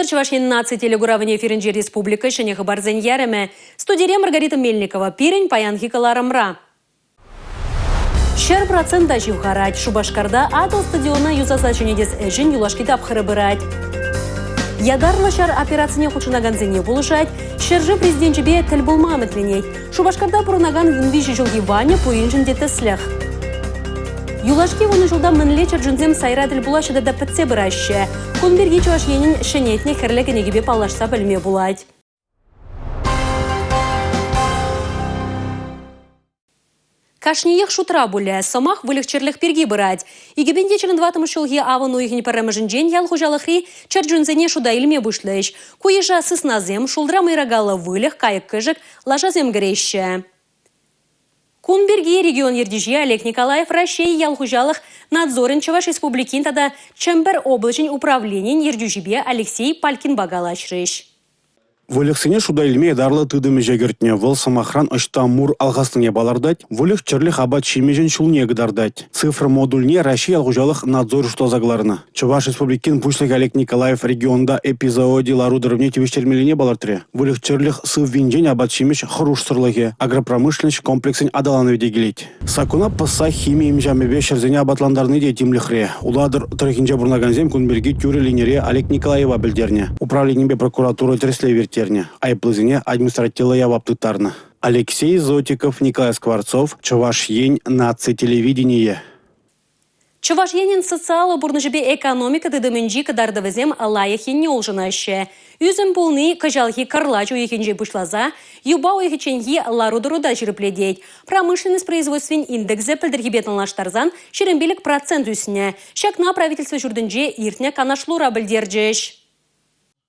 Саламлатӑр Чӑваш Ен наци телекуравӗн эфирӗнче республика ҫӗнӗ хыпарсен ярӑмӗ. Студире Маргарита Мельникова пирӗн паянхи кӑларӑмра. 100% ҫывхарать. Шупашкарта Атӑл стадиона юсаса ҫӗнетес ӗҫӗн юлашки тапхӑрӗ пырать. Ятарлӑ ҫар операцине хутшӑнакансене пулӑшать, ҫӗршыв президенчӗпе тӗл пулма ӗмӗтленет. Шупашкарта пурӑнакан 13 ҫулхи Ваня пуриншӗн те тӗслӗх. Юлашки вунӑ ҫулта мӗнле чӗрчунсем сайра тӗл пулаҫҫӗ тата пӗтсе пыраҫҫӗ? Кун пирки Чӑваш Енӗн ҫӗнетнӗ хӗрлӗ кӗнекипе паллашса пӗлме пулать. Кашниех шутра пулӗ. Сӑмах выльӑх-чӗрлӗх пирки пырать. 2024 ҫулхи авӑн уйӑхӗн пӗрремӗшӗнчен ял хуҫалӑхри чӗрчунсене шута илме пуҫлӗҫ. Ку йыша сыснасем, шултра мӑйракаллӑ выльӑх, кайӑк-кӗшӗк, лашасем кӗреҫҫӗ. Кун пирки регион ертӳҫи Олег Николаев Раҫҫей ял хуҫалӑх надзорӗн Чӑваш Республикин тата Чӗмпӗр облаҫӗн управленийӗн ертӳҫипе Алексей Палькинпа калаҫрӗҫ. Выльӑхсене шута илме ятарлӑ тытӑм ӗҫе кӗртнӗ. Вӑл, сӑмахран, ӑҫта мур алхаснине палӑртать, выльӑх-чӗрлӗх апат-ҫимӗҫӗн ҫулне кӑтартать. Цифра модульне Раҫҫей ял хуҫалӑх надзорӗ шутласа кӑларнӑ. Чӑваш Республикин Пуҫлӑхӗ Олег Николаев регионта эпизооди лару-тӑрӑвне тивӗҫтермеллине палӑртрӗ. Выльӑх-чӗрлӗх сыввинчен апат-ҫимӗҫ хӑрушсӑрлӑхӗ, агропромышленноҫ комплексӗн аталанӑвӗ те килет. Саккуна пӑсса хими им-ҫамӗпе ҫӗрсене апатлантарни те тимлӗхре. Улатӑр тӑрӑхӗнче пурӑнакансем кун пирки тӳрӗ линире Олег Николаева пӗлтернӗ. Управленипе прокуратура тӗрӗслев ирттернӗ. Айӑплисене административлӑ явап тыттарнӑ. Алексей Зотиков, Николай Скворцов, Чӑваш Ен наци телевиденийӗ. Чӑваш Енӗн социаллӑ пурнӑҫӗпе экономика тытӑмӗнчи кӑтартӑвӗсем лайӑх енне улшӑнаҫҫӗ. Ӳсӗм пулни кӑҫалхи кӑрлач уйӑхӗнчен пуҫласа юпа уйӑхӗчченхи лару-тӑру та ҫирӗплетет. Промышленность производствин индексӗ пӗлтӗрхипе танлаштарсан 25% ӳснӗ. Ҫакна правительство ҫуртӗнче иртнӗ канашлура пӗлтерчӗҫ.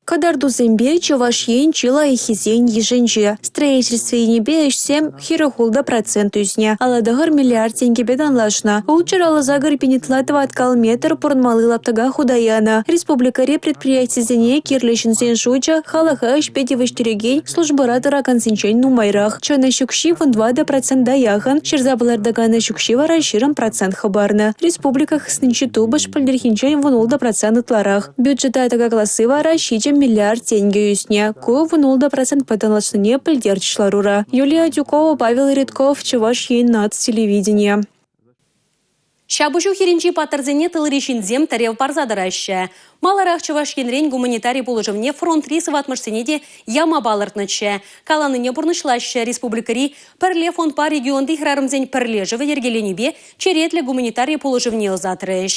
Кӑтартусемпе Чӑваш Ен чи лайӑххисен йышӗнче. Строительство енӗпе ӗҫсем 46 процент ӳснӗ, 59 миллиард тенкӗпе танлашнӑ. 658 пин ытла тӑваткал метр пурӑнмалли лаптӑка хута янӑ. Республикӑри предприятисене кирлӗ ҫынсен шучӗ халӑха ӗҫпе тивӗҫтерекен службӑра тӑракансенчен нумайрах. Чӑн ӗҫ укҫи 14 процента яхӑн, ҫырса палӑртакан ӗҫ укҫи вара 20 процент хӑпарнӑ. Республика хыснинчи тупӑш пӗлтӗрхинчен 16 процент ытларах. Бюджета тӑкакласси вара 7 миллиард тенкӗ ӳснӗ. Ку 16 процентпа танлашнине пӗлтерчӗҫ ларура. Юлия Адюкова, Павел Редков, Чӑваш Ен наци телевиденийӗ. Ҫапӑҫу хирӗнчи паттӑрсене тылри ҫынсем тӗрев парса тӑраҫҫӗ. Маларах Чӑваш Енрен гуманитари пулӑшӑвне фронтри сыватмӑшсене те яма палӑртнӑччӗ. Каланине пурнӑҫлаҫҫӗ. Республикӑри Пӗрле фондпа регионти хӗрарӑмсен пӗрлешӗвӗ йӗркеленипе черетлӗ гуманитари пулӑшӑвне ӑсатрӗҫ.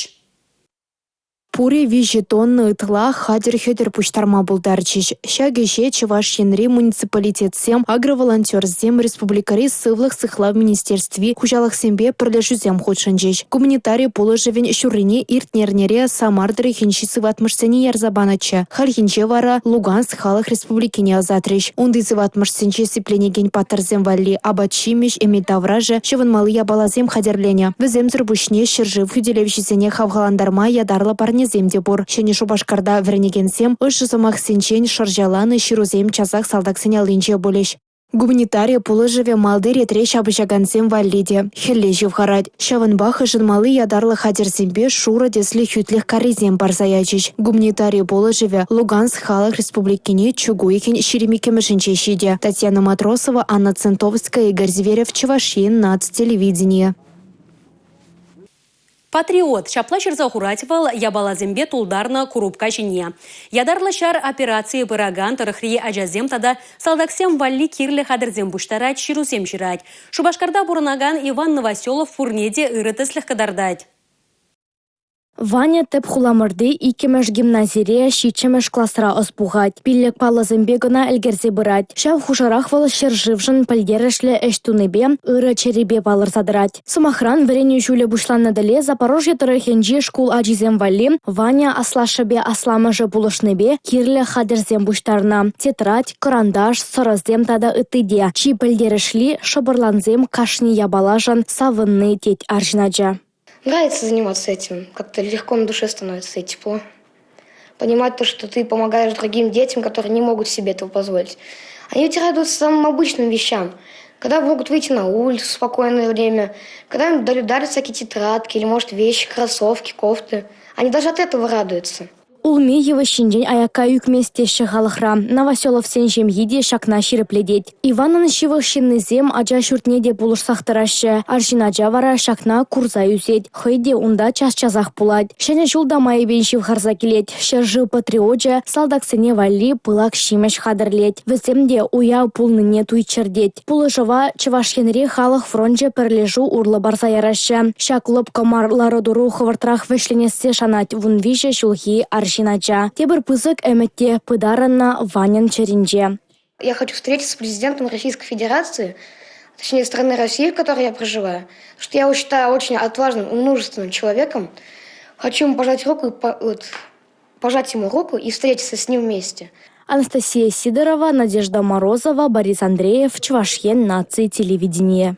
Пурӗ 3 тонна ытла хатӗр-хӗтӗр пуҫтарма пултарчӗҫ. Ҫак ӗҫе Чӑваш Енри муниципалитетсем, агроволонтерсем, республикӑри сывлӑх сыхлав министерстви, хуҫалӑхсемпе пӗрлешӳсем хутшӑнчӗҫ. Гуманитари пулӑшӑвӗн ҫуррине иртнӗ эрнере Самар тӑрӑхӗнчи сыватмӑшсене ярса панӑччӗ. Хальхинче вара Луганск Халӑх Республикине ӑсатрӗҫ. Унти сыватмӑшсенче сипленекен паттӑрсем валли апат-ҫимӗҫ, эмел таврашӗ, ҫӑвӑнмалли япаласем хатӗрленӗ. Вӗсемсӗр пуҫне ҫӗршыв хӳтӗлевҫисене хавхалантарма ятарлӑ парнесем те пур. Ҫӗнӗ Шупашкарта вӗренекенсем ӑшӑ сӑмахсенчен шӑрҫаланӑ ҫырусем часах салтаксен аллинче пулӗҫ. Гуманитари пулӑшӑвӗ малти ретре ҫапӑҫакансем валли те хӗлле ҫывхарать. Ҫавӑнпах ӑшӑнмалли ятарлӑ хатӗрсемпе шурӑ тӗслӗ хӳтлӗх каррисем парса ячӗҫ. Гуманитари пулӑшӑвӗ Луганск Халӑх Республикине чӳк уйӑхӗн 22-мӗшӗнче ҫитӗ. Татьяна Матросова, Анна Центовская, Игорь Зверев, Чӑваш Ен наци телевиденийӗ. Патриот ҫапла ҫырса хурать вӑл япаласемпе тултарнӑ курупка ҫине. Ятарлӑ ҫар операцийӗ пыракан тӑрӑхри ачасем тата салтаксем валли кирлӗ хатӗрсем пуҫтарать, ҫырусем ҫырать. Шупашкарта пурӑнакан Иван Новоселов пурне те ырӑ тӗслӗх кӑтартать. Ваня тӗп хуламӑрти иккӗмӗш гимназире ҫиччӗмӗш класра ӑс пухать. Пиллӗк паллӑсемпе кӑна ӗлкӗрсе пырать. Ҫав хушӑрах вӑл ҫӗршывшӑн пӗлтерӗшлӗ ӗҫ тунипе, ырӑ чӗрипе палӑрса тӑрать. Сӑмахран, вӗренӳ ҫулӗ пуҫланнӑ тӗле Запорожье тӑрӑхӗнчи шкул ачисем валли Ваня аслашшӗпе асламӑшӗ пулӑшнипе кирлӗ хатӗрсем пуҫтарнӑ: тетрадь, кӑранташ, сӑрӑсем тата ытти те. Чи пӗлтерӗшли – шӑпӑрлансем кашни япалашӑн савӑнни, тет арҫын ача. Нравится заниматься этим. Как-то легко на душе становится и тепло. Понимать то, что ты помогаешь другим детям, которые не могут себе этого позволить. Они ведь радуются самым обычным вещам. Когда могут выйти на улицу в спокойное время, когда им дарят всякие тетрадки или, может, вещи, кроссовки, кофты. Они даже от этого радуются. Улми йывӑҫҫинчен аякка ӳкмест теҫҫӗ халӑхра. Новоселовсен ҫемйи те ҫакна ҫирӗплетет. Иванӑн ҫывӑх ҫыннисем ача ҫуртне те пулӑшсах тӑраҫҫӗ. Арҫын ача вара ҫакна курса ӳсет. Хӑй те унта час-часах пулать. Ҫӗнӗ ҫул та майӗпен ҫывхарса килет. Ҫӗршыв патриочӗ салтаксене валли пылак ҫимӗҫ хатӗрлет. Вӗсем те уяв пулнине туйччӑр тет. Пулӑшӑва Чӑваш Енри халӑх фрончӗ пӗрлешӳ урлӑ парса яраҫҫӗ. Ҫак лӑпкӑ мар лару-тӑру хӑвӑртрах вӗҫленессе шанать 13 ҫулхи арҫын ача. Тепӗр пысӑк ӗмӗт те пытарӑннӑ Ваньӑн чӗринче. Я хочу встретиться с президентом Российской Федерации, точнее страны России, в которой я проживаю, потому что я его считаю очень отважным и мужественным человеком. Хочу ему пожать руку и вот, пожать ему руку и встретиться с ним вместе. Анастасия Сидорова, Надежда Морозова, Борис Андреев, Чӑваш Ен наци телевиденийӗ.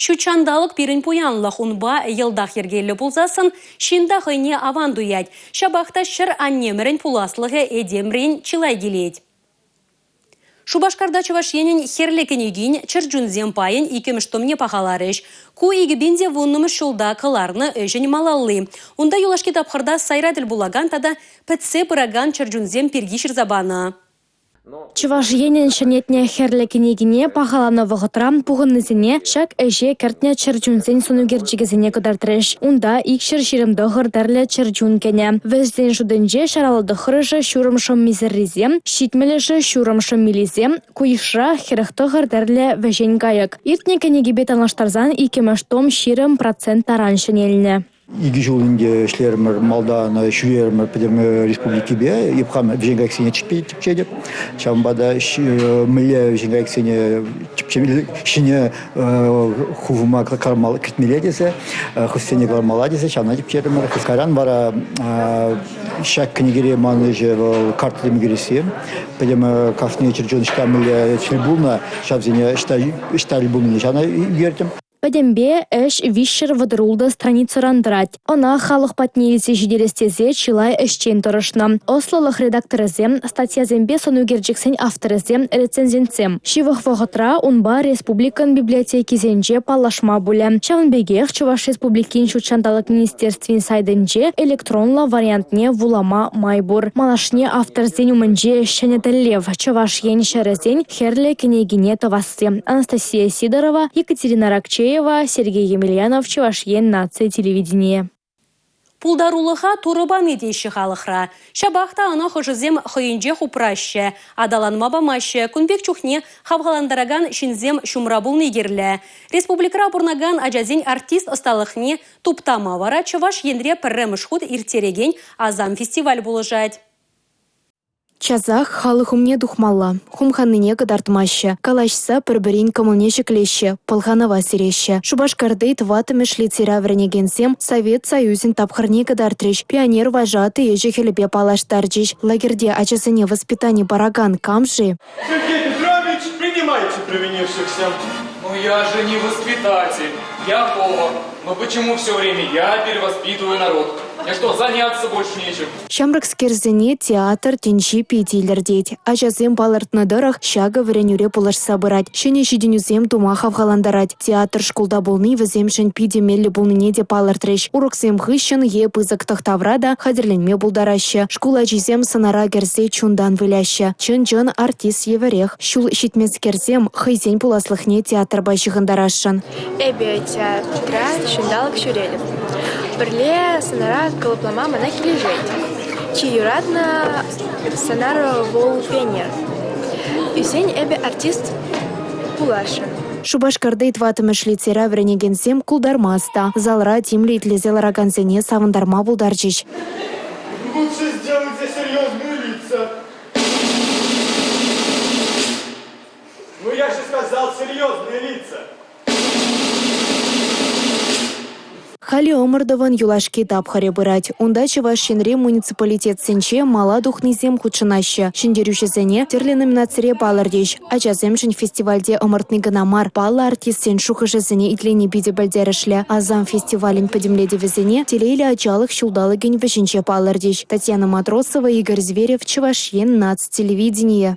Ҫут ҫанталӑк пирӗн пуянлӑх, унпа йӑлтах йӗркеллӗ пулсассӑн ҫын та хӑйне аван туять. Ҫапах та ҫӗр-аннемӗрӗн пуласлӑхӗ этемрен чылай килет. Шупашкарта Чӑваш Енӗн Хӗрлӗ кӗнекин чӗрчунсем пайӗн иккӗмӗш томне пахаларӗҫ. Ку 2010-мӗш ҫулта кӑларнӑ ӗҫӗн малалли. Унта юлашки тапхӑрта сайра тӗл пулакан тата пӗтсе пыракан чӗрчунсем пирки ҫырса панӑ. Чӑваш Енӗн ҫӗнетнӗ Хӗрлӗ кӗнекине пахаланӑ вӑхӑтра пухӑннисене ҫак ӗҫе кӗртнӗ чӗр чунсен сӑнӳкерчӗкӗсене кӑтартрӗҫ. Унта 229 тӗрлӗ чӗр чун кӗнӗ. Вӗсен шутӗнче 159-шӗ ҫурӑм шӑммисӗррисем, 70-шӗ ҫурӑм шӑммилисем, ку йышра 49 тӗрлӗ вӗҫен кайӑк. Иртнӗ кӗнекепе танлаштарсан иккӗмӗш том 20 процент таран ҫӗнелнӗ. Икӗ ҫул ӗнтӗ ӗҫлерӗмӗр, малтан ҫӳрерӗмӗр пӗтӗм республикипе. Эп хам вӗҫен кайӑксене тӗпчетӗп. Ҫавӑнпа та мӗнле вӗҫен кайӑксене ҫӗнӗ хушӑма кӗртмелле тесе, хӑшсене кӑлармалла тесе ҫавна тӗпчерӗмӗр. Кайран вара ҫак кӗнекере ман ӗҫӗ вӑл карттӑсем ӳкересси. Пӗтӗм кашни чӗрчун ӑҫта мӗнле тӗл пулнӑ, ҫавсене ӑҫта ӑҫта тӗл пулнине ҫавна ӳкертӗм. Пӗтӗмпе ӗҫ 336 страницӑран тӑрать. Ӑна халӑх патне илсе ҫитерес тесе чылай ӗҫчен тӑрӑшнӑ. Ӑслӑлӑх редакторӗсем, статьясемпе сӑнӳкерчӗксен авторӗсем, рецензентсем. Ҫывӑх вӑхӑтра унпа республикӑн библиотекисенче паллашма пулӗ. Ҫавӑн пекех Чӑваш Республикин ҫут ҫанталӑк министерствин сайтӗнче электронлӑ вариантне вулама май пур. Малашне авторсен умӗнче ҫӗнӗ тӗллев – Чӑваш Ен ҫӗрӗсен Хӗрлӗ кӗнекине тӑвасси. Анастасия Сидорова, Екатерина Ракчеева, Сергей Емельянов, Чӑваш Ен наци телевиденийӗ. Пултарулӑха Турӑ пани теҫҫӗ халӑхра. Ҫапах та ӑна хӑшӗсем хӑйӗнчех упраҫҫӗ, аталанма памаҫҫӗ. Кун пек чухне хавхалантаракан ҫынсем ҫумра пулни кирлӗ. Республикӑра пурӑнакан ачасен артист ӑсталӑхне туптама вара Чӑваш Енре пӗрремӗш хут ирттерекен «Асам» фестиваль пулӑшать. Часах халӑх умне тухмалла. Хумханнине кӑтартмаҫҫӗ. Калаҫса пӗр-пӗрин кӑмӑлне ҫӗклеҫҫӗ, пӑлханӑва сиреҫҫӗ. Шупашкарти тӑваттӑмӗш лицейра вӗренекенсем Совет Союзӗн тапхӑрне кӑтартрӗҫ, пионер вожатӑй ӗҫӗ-хӗлӗпе паллаштарчӗҫ. Лагерьте ачасене воспитани паракан кам-ши? Сергей Петрович, принимайте провинившихся. Ну я же не воспитатель, я повар. Но почему все время я перевоспитываю народ? Мне что, заняться больше нечем? Ҫамрӑкскерсене театр тӗнчи питӗ илӗртет. Ачасем палӑртнӑ тӑрӑх, ҫакӑ вӗренӳре пулӑшса пырать, ҫӗнӗ ҫитӗнӳсем тума хавхалантарать. Театр шкулта пулни вӗсемшӗн питӗ меллӗ пулнине те палӑртрӗҫ. Уроксем хыҫҫӑн е пысӑк тӑхтавра та хатӗрленме пултараҫҫӗ. Шкул ачисем сӑнара кӗрсе чунтан выляҫҫӗ. Чӑн-чӑн артист евӗрех. Ҫул ҫитменскерсем хӑйсен пуласлӑхне театрпа ҫыхӑнтарасшӑн. Эпӗ театра ҫулталӑк ҫӳретӗп. Пӗрле сӑнара калӑплама мана килӗшет. Чи юратнӑ сӑнар вӑл пионер. Ӳссен эпӗ артист пуласшӑн. Шупашкарти тӑваттӑмӗш лицейра вӗренекенсем култарма ӑста. Залра тимлӗ итлесе ларакансене савӑнтарма пултарчӗҫ. Лучше сделайте серьезные лица. Ну я же сказал серьезные лица. Халӗ ӑмӑртӑвӑн юлашки тапхӑрӗ пырать. Унта Чӑваш Енри муниципалитетсенче мала тухнисем хутшӑнаҫҫӗ. Ҫӗнтерӳҫӗсене тӗрлӗ номинацире палӑртӗҫ. Ачасемшӗн фестивальте ӑмӑртни кӑна мар, паллӑ артистсен шухӑшӗсене итлени питӗ пӗлтерӗшлӗ. Асам фестивалӗн пӗтӗмлетӗвӗсене Телейлӗ ачалӑх ҫулталӑкӗн вӗҫӗнче палӑртӗҫ. Татьяна Матросова, Игорь Зверев, Чӑваш Ен наци телевиденийӗ.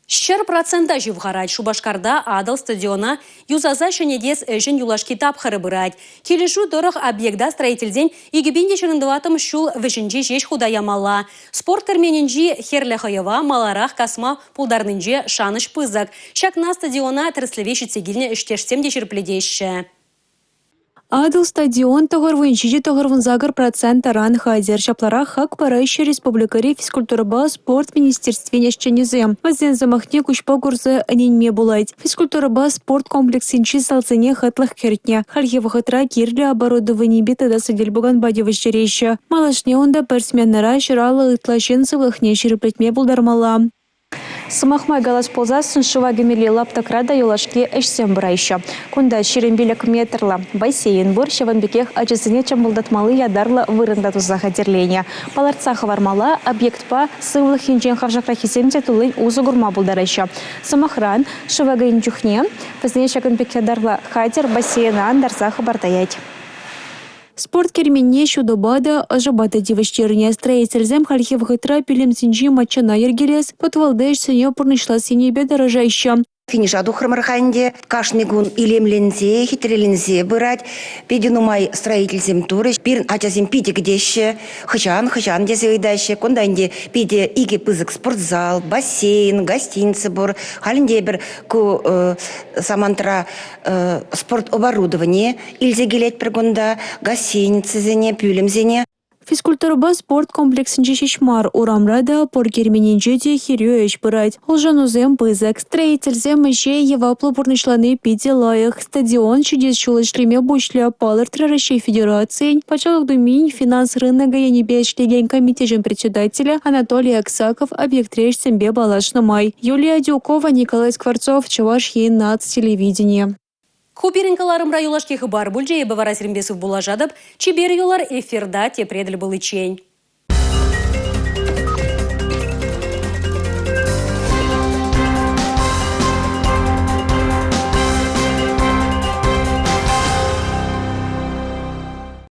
100 процента ҫывхарать. Шупашкарта Атӑл стадиона юсаса ҫӗнетес ӗҫӗн юлашки тапхӑрӗ пырать. Килӗшӳ тӑрӑх объекта строительсен 2024 ҫул вӗҫӗнче ҫеҫ хута ямалла. Спорт керменӗнчи хӗрлӗ хӑйӑва маларах касма пултарнинче шанӑҫ пысӑк. Ҫакна стадиона тӗрӗслеве ҫитсе килнӗ ӗҫтешсем те ҫирӗплетеҫҫӗ. Атӑл стадион 97-98 процент таран хатӗр. Ҫапларах хак параҫҫӗ республикӑри физкультурӑпа спорт министерствин ӗҫченӗсем. Вӗсен сӑмахне куҫпа курса ӗненме пулать. Физкультурӑпа спорт комплексӗнчи залсене хӑтлӑх кӗртнӗ. Хальхи вӑхӑтра кирлӗ оборудованипе тата сӗтел-пуканпа тивӗҫтереҫҫӗ. Малашне унта пӗр сменӑра 150 ытла ҫын сывлӑхне ҫирӗплетме пултармалла. Сӑмах май калас пулсассӑн, шыва кӗмелли лаптӑкра та юлашки ӗҫсем пыраҫҫӗ. Кунта 25 метрлӑ бассейн пур, ҫавӑн пекех ачасене чӑмпӑлтатмалли ятарлӑ вырӑн та туса хатӗрленӗ. Палӑртса хӑвармалла, объектпа сывлӑх енчен хавшакраххисем те туллин усӑ курма пултараҫҫӗ. Сӑмахран, шыва кӗнӗ чухне вӗсене ҫакӑн пек ятарлӑ хатӗр бассейна антарса хӑпартаять. Спорт керменне ҫутӑпа та, ӑшӑпа та тивӗҫтернӗ. Строительсем хальхи вӑхӑтра пӳлӗмсенчи маччана йӗркелес, подвалти ӗҫсене пурнӑҫлас енӗпе тӑрӑшаҫҫӗ. Финиша тухрӑмӑр-ха ӗнтӗ. Кашни кун илемленсе, хитреленсе пырать. Питӗ нумай строительсем турӗҫ. Пирӗн ачасем питӗ кӗтеҫҫӗ. Хӑҫан, хӑҫан тесе ыйтаҫҫӗ. Кунта ӗнтӗ питӗ икӗ пысӑк спортзал, бассейн, гостиница пур. Халь ӗнтӗ эпир ку самантра спорт оборудование илсе килетпӗр кунта, гостиницӑсене, пӳлӗмсене. Физкультурӑпа спорт комплексӗнче ҫеҫ мар, урамра та, пӑр керменӗнче те хӗрӳ ӗҫ пырать. Улшӑнусем пысӑк. Строительсем ӗҫе яваплӑ пурнӑҫлани питӗ лайӑх. Стадион ҫитес ҫул ӗҫлеме пуҫлӗ, палӑртрӗ Раҫҫей Федерацийӗн Патшалӑх Думин финанс рынокӗ енӗпе ӗҫлекен комитечӗн председателӗ Анатолий Аксаков объектри ӗҫсемпе паллашнӑ май. Юлия Адюкова, Николай Скворцов, Чӑваш Ен наци телевиденийӗ. Ку пирӗн кӑларӑмра юлашки хыпар пулчӗ. Эпӗ вара сирӗнпе сывпуллашатӑп. Чипер юлӑр, эфирта тепре тӗл пуличчен.